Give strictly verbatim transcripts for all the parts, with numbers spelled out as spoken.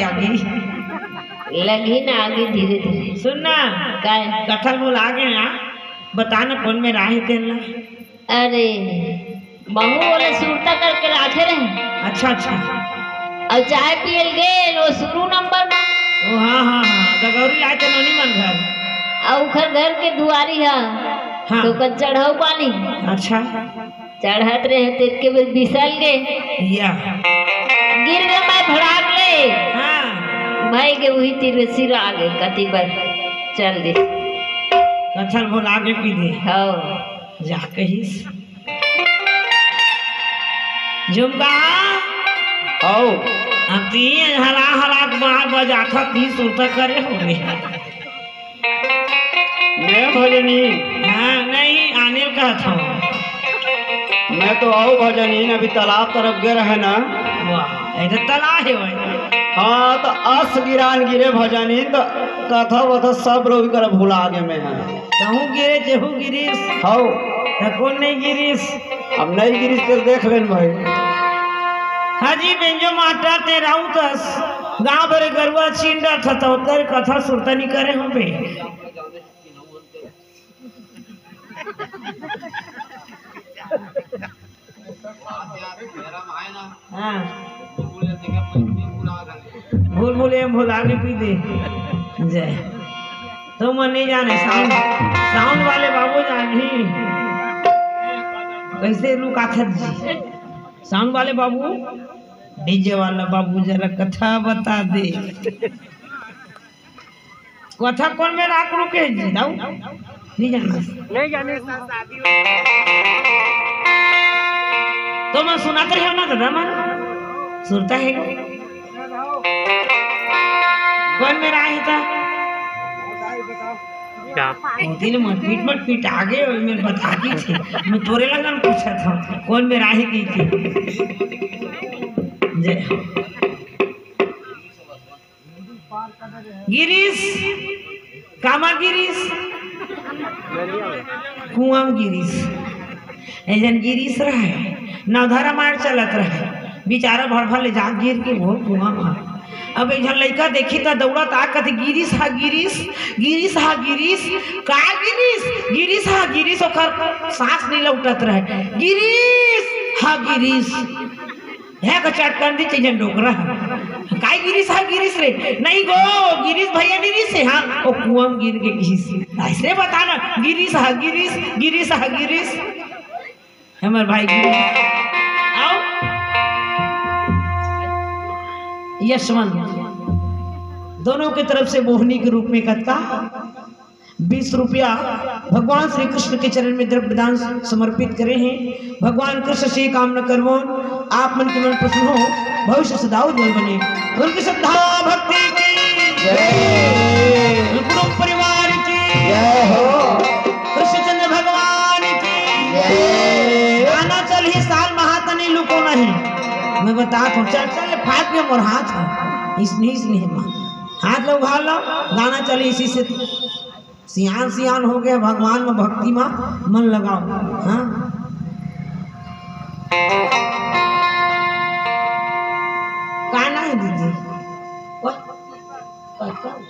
आगे। लगही ना आगे धीरे धीरे। सुन ना, काय? कथा ल भुला गे ना, बता ना कोन मेर आहे तेन ला। अरे, महूँ ओला सुरता करके राखे रहे। अच्छा, अच्छा। अउ चाय पिए ल गे, वो शुरू नंबर में। ओ, हाँ, हाँ, हाँ, गगौरी आए थे नोनी मन घर। अउ ओखर घर के दुआरी हा, हाँ। तो ओकर चढ़ऊ पानी। अच्छा। चढ़त रहे, तेतके बेर बिसल गे। या। गिर गे मैं भड़ाक ले। हाँ। भाई के उही तीर सिरा गे, कति बर चल दे। कथा ल भुला गे पी दे। हाँ। जा कहिस। झुमका। आओ। अब ती हला हला के मार बजाथा, ती सुरता करे होबे। मैं भजनी। हाँ, नहीं, अनिल कहत हूँ। मैं तो आओ भजनी, अभी तालाब तरफ गे रहे ना। वाह, इधर तालाब है भाई। हाँ, तो अस गिरान गिरे भजनी, तो कथा वथा सब रोही कर भुला गे मैं। हाँ। कहूँ गिरे, जेहू गिरीस। हौ। त कोन नहीं गिरीस? अब नहीं गिरीस त देख लेन भाई। हाजी बेंजो मास्टर ते राउतस, गाँव भरे गरुआ छीन डारत हस, त ओकर कथा सुरता नहीं करे होबे। हाँ। भूल भुलैया म भुला गे पी दे। जय। तो मन नहीं जाने, साउंड, साउंड वाले बाबू जान ही। कैसे रुकाथस जी? साउंड वाले बाबू, डीजे वाला बाबू जरा कथा बता दे। कथा कोन मेर आके रुके जी, दाऊ? नहीं जाने। नहीं जाने। तो मैं सुनात रहे हो ना दादा मन? सुरता है। कोन मेर आहे था? क्या? वो दिन मत पीट, मत पीट, आगे और मैं बता दी थी। मैं तोरे लंगन पूछा था, कोन मेर आहे की थी? जय हो। गिरीश, कामा गिरीश, कुआं म गिरीश। एक झन गिरीश रहे, नवधा रामायण चलत रहे, बेचारा भड़भड़ ले जा गिर के वो कुआं म। अब एक झन लइका देखी त दौड़त आ कथे, "गिरीश हा गिरीश, गिरीश हा गिरीश, का गिरीश? गिरीश हा गिरीश।" ओकर सांस नहीं लौटत रहे, "गिरीश हा गिरीश।" हे को चटकन दी चीजन डोकरा। काय गिरीश हा गिरीश रे? नहीं गो, गिरीश भैया नहीं गिरीश हे, हाँ, वो कुआं म गिर के गिरीश। ऐसे बता ना, गिरीश हा गिरीश, गिरीश हा गिरीश। हमर भाई गिरीश। आओ। यशवंत। दोनों की तरफ से मोहनी के रूप में कत्ता बीस रुपया भगवान श्री कृष्ण के चरण में द्रव्य दान समर्पित करे हे। भगवान कृष्ण से कामना करवोन, आप मन के मन प्रसन्न हो, भविष्य सदा उज्जवल बने। उनकी श्रद्धा भक्ति की जय। उनके कुटुंब परिवार की जय हो। कृष्णचंद्र भगवान की जय। गाना चलही साल महातनी लुको नहीं। मैं बतात हूँ, चल चल फाट के मोर हाथ है। इसने, इसने माँ। हाथ लो, उघार लो, गाना चलही इसी से। सियान सियान हो गए, भगवान में भक्ति में मन लगाओ। हाँ, का ना है दीदी? वाह, का, का?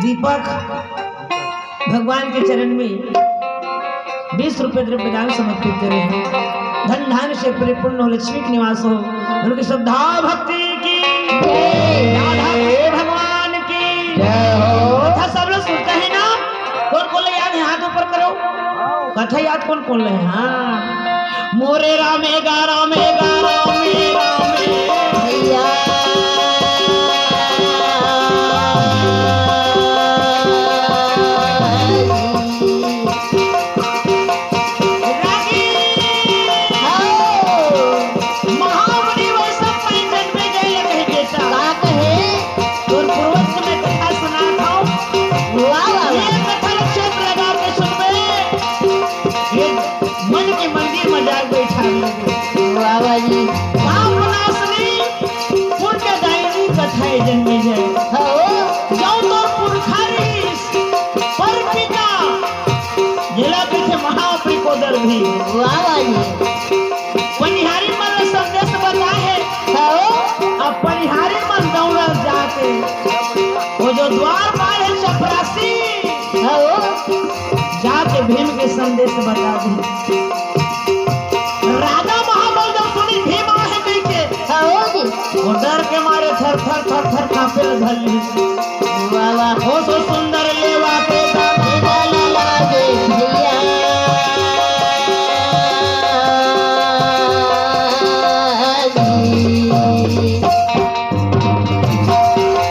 दीपक भगवान के चरण में बीस रुपए द्रव्य दान समर्पित करे हैं। धन धान्य से परिपूर्ण हो, लक्ष्मी के निवास हो, उनकी श्रद्धा भक्ति की जय। राधा कृष्ण भगवान की जय हो। कथा सब लोग सुनते हैं ना? कौन कौन लोग याद है, हाथ ऊपर करो। कथा याद कौन कौन लोग है? हाँ। मोरे रामे गा, रामे गा, रामे, रामे। भैया। रागी। हाँ। महामुनि वैसा मैं जन्मे गए कहे बेटा। का कहे? तोर पूर्वज के मैं कथा सुनात हूँ। वाह, वाह, वाह। ये कथा क्षेत्र लगा के सुनबे। ये मन के मंदिर में जाके बैठा लेबे। वाह, वाह जी। पाप नाशनी, पुण्यदायिनी कथा ये जन्मे जाए। हाँ। जो तोर पुरखा रहिस, पर पिता, जेला कहिथे महाप्रिकोदर भी। वाह, वाह जी। पनिहारी मन ला संदेश बताए हे। हाँ। संदेश बता दी। राजा महाबल जब सुनी भीम आहे कहिके, हाँ जी। वो डर के मारे थर थर थर थर कांपे लगल। वाह, वाह। ओ सो सुंदर लेवा के दाम निकाल लागे भैया।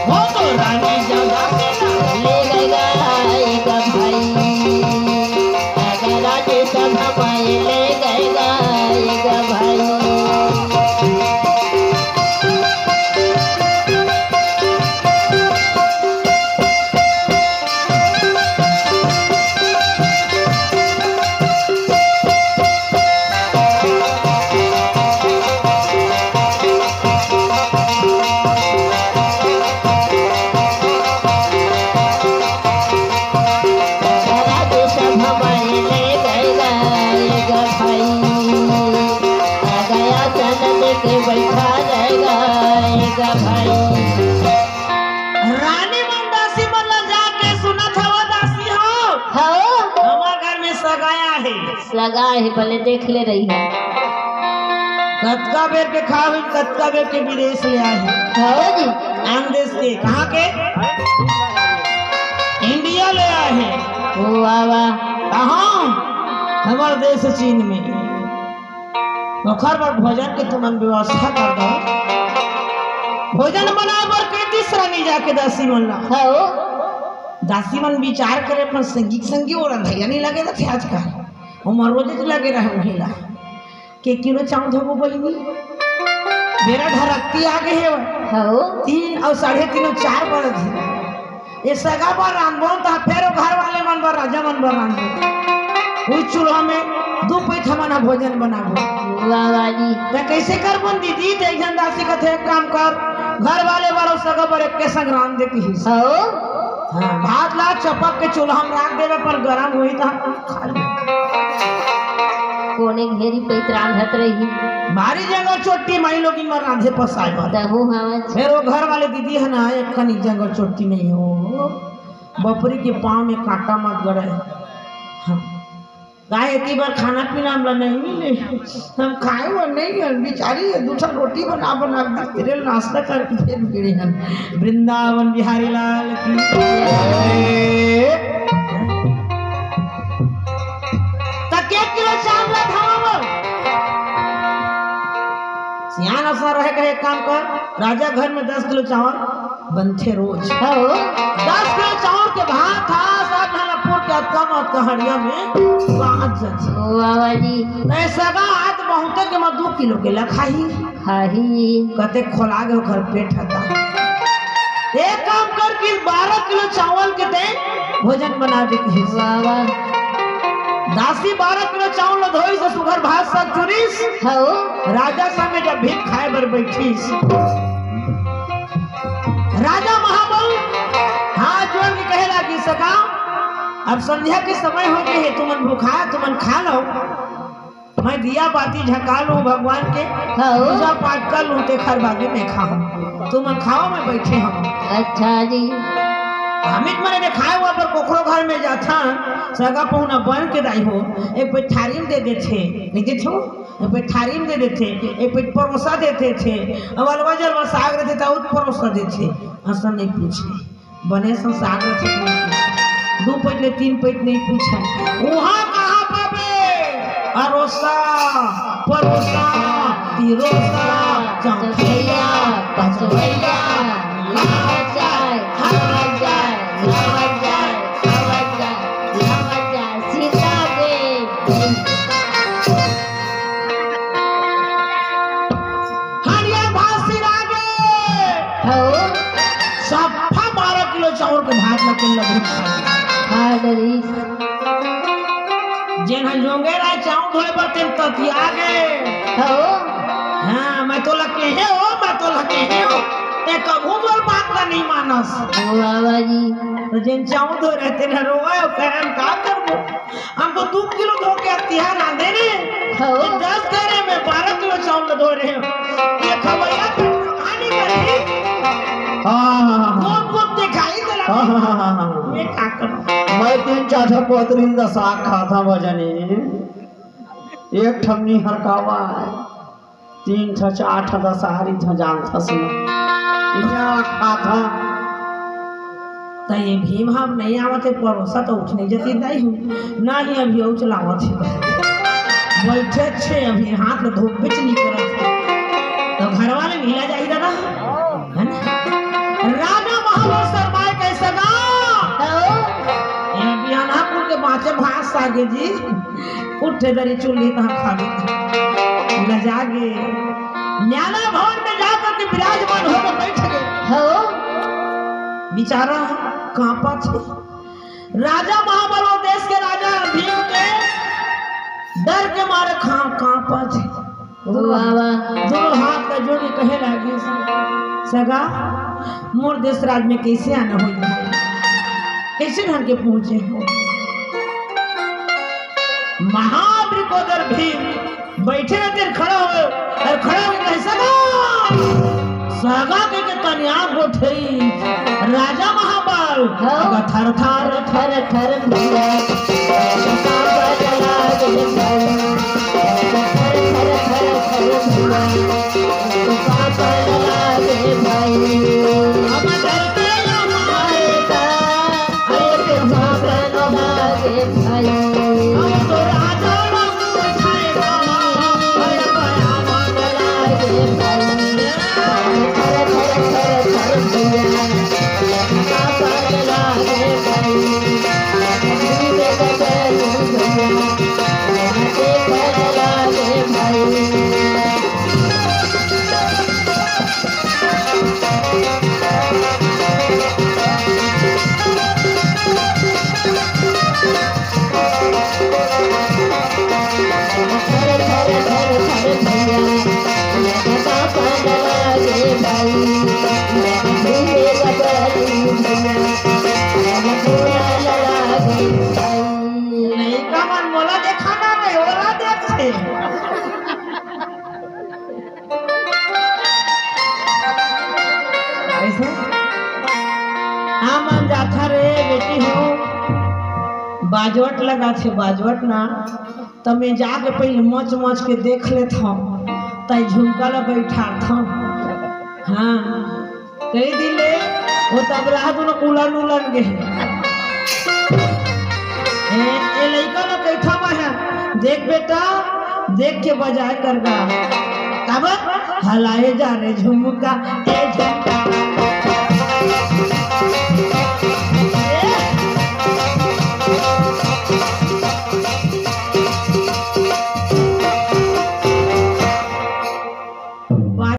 ओ तो रानी जगह ले गएगा एक भाई, अगर राजे सभा में ले गएगा एक भाई। रानी मन दासी मन ला जाके सुनत हवा, दासी हो, हाँ। हमर घर में सगाई आहे। सगा हे, भले देख ले रही है। कतका बेर के खाए हुई, कतका बेर के विदेश ले आए हैं। हाँ जी। आन देश के, कहाँ के? इंडिया ले आए हैं। ओ वाह, वाह। कहाँ? हमारे देश चीन में। ओखर बर भोजन के तुमन व्यवस्था कर दो। भोजन बनाए बर कहि दिस रानी जाके दासी मन ला। हाँ। दासी मन विचार करे, अपन संगी के संगी, वो रंधैया नहीं लगे रथे आजकल। ओमा रोजे लगे रहे महिला। के किलो चाउर धोबो बहिनी? बेरा ढरकती आ गे हे। हव। तीन अउ साढ़े तीन अउ चार बजत हे। ए सगा बर रांधबो त फेर ओ घर वाले मन बर, राजा मन बर रांधबो। उही चूल्हा में दू पइत हमन ह भोजन बनाबो। वाह, वाह जी। त कइसे करबो दीदी? त एक झन दासी कथे, "एक काम कर, घर वाले बर अउ सगा बर एके संग रांध दे," किहिस। हव। हाँ, भात ला चपक के चूल्हा में राख देबे, पर गरम होही त हम खा लेबे। कोने घेरी पइत रांधत रही। मारी जंगल चोट्टी माई लोगिन म रांधे पसाए बर। तहू हवच। फेर वो घर वाले दीदी ह ना, एक कनी जंगल चोट्टी नहीं हो, बपरी के पाँव में कांटा मत गड़े। हाँ। काहे कि बर खाना पीना हमला नहीं मिले, हम खाए बर नहीं हन। बिचारी दू ठन रोटी बना बना के तेरे नाश्ता करके फेर भिड़े हन। वृंदावन बिहारी लाल की। त के किलो चावल ला धमावल? सियान असन रहे कहे, एक काम कर, राजा घर में दस किलो चावल बनथे रोज। हाँ। दस किलो चाउर के भात ह, सब झन ला पुर के अतका म अतका हड़िया में बांट जथे। वाह, वाह जी। त ए सगा आत बहुते के म दू किलो के ल खाही। खाही। कते खोला गे ओखर पेट ह त। एक काम कर कि बारह किलो चावल के तैं भोजन बना दे किहिस। वाह, वाह। दासी बारह किलो चावल ल धोइस, सुघर भात साग चुरिस। हव। राजा सामने जब भीख खाए बर बैठिस, राजा महाबल हाथ जोड़ के कहे लागिस, "सगा, अब संध्या के समय हो गे हे, तुमन भूखा, तुमन खा लव। मैं दिया बाती झका लूं भगवान के, हाँ। पूजा पाठ कर लूं, तेखर बादे मैं खाहूं। तुमन खाव, मैं बैठे हंव।" अच्छा जी। हमित मने ने खाए हुआ पर कोखरो घर में जाथन, सगा पहुना बन के दाई हो, एक पइत थारी में दे देथे, नहीं देथे हो? एक पइत थारी में दे देथे, एक पइत परोसा देथे थे, अब अलवा जलवा साग रथे त अउ परोसा देथे, असन नहीं पूछे। बने सन साग रथे त नहीं पूछे। दू पइत ले तीन पइत नहीं पूछे। उहाँ कहाँ पाबे? अरोसा, परोसा, तिरोसा, चौथैया, पचवैया, लावत जाय, खावत जाय, लावत जाय, खावत जाय, लावत जाय, सीता दे। हरियर भात सिरा गे। हव। सफा बारह किलो चाउर के भात ल के लघु खा गे। खा डरिस। जेन ह जोंगे राय चाउर धोए बर तेन ततिया गे। हव। हाँ, मैं तोला केहे हो, मैं तोला केहे हो। ते कभू मोर बात ल नहीं मानस। वाह, वाह जी। त जेन चाउर धोए रहे तेन ह रोवय अउ कहय, "हम का करबो?" हम तो दू किलो धो के अतिहा रांधे रहे। हाँ। ये दस घरे में बारह किलो चाउर धो रहे हो। ये खवैया तो कहानी करी। हाँ, हाँ, हाँ, हाँ। गोप गोप दिखाई दे हाँ, हाँ, हाँ, हाँ, हाँ। मैं का करूं? मैं तीन चार ठा पतरी ल दसा खाथा बजनी, एक ठमनी हर कावा है, तीन ठा चार ठा दशहरी ठा जानथस ना, इहाँ खाथा। त ये भीम हम नहीं आवत है, परोसा तो उठ नहीं जती दाई हूँ ना ही अभी उठ लावत है, बैठे छे अभी हाथ में धूप बिच नहीं करत है। तो घर वाले मिला जाई दादा, है ना? राजा महाबल शर्माए कैसे गा? ये बियानापुर के बाँचे भास सागे जी, उठे दरी चुल्ली तहाँ खागे। लजागे। न्याला भवन में जाकर के विराजमान होकर बैठ गए। हो। बेचारा कांपत हे। राजा महाबल, वो देश के राजा भीम के डर के मारे खा-, कांपत हे। वाह, वाह। दोनों हाथ ला जोड़ के कहे लागे, "सगा, मोर देश राज में कैसे आना होई भाई? कैसे ढंग के पहुंचे हो?" महावृकोदर भीम बैठे रहते, खड़ा हो, और खड़ा होके कहे, "सगा।" सगा के, के कन्या गोठई, राजा महाबल, हाँ। थर थर थर थर भैया, लइका मन मोला देखा ना रे, ओला देखथे। ऐसे? हाँ, मन जाथा रे बेटी हो, बाजवट लगाथे, बाजवट ना। त मैं जाके पहिले मच मच के देख लेथंव, तई झुमका ला बैठारथंव। हाँ, कई दिन ले वो तबला ह दुनो उलन उलन गे हे। ए, ए लइका ला कहिथंव मैं ह, "देख बेटा, देख के बजाए कर गा।" काबर? हलाए जा रे झुमका, ए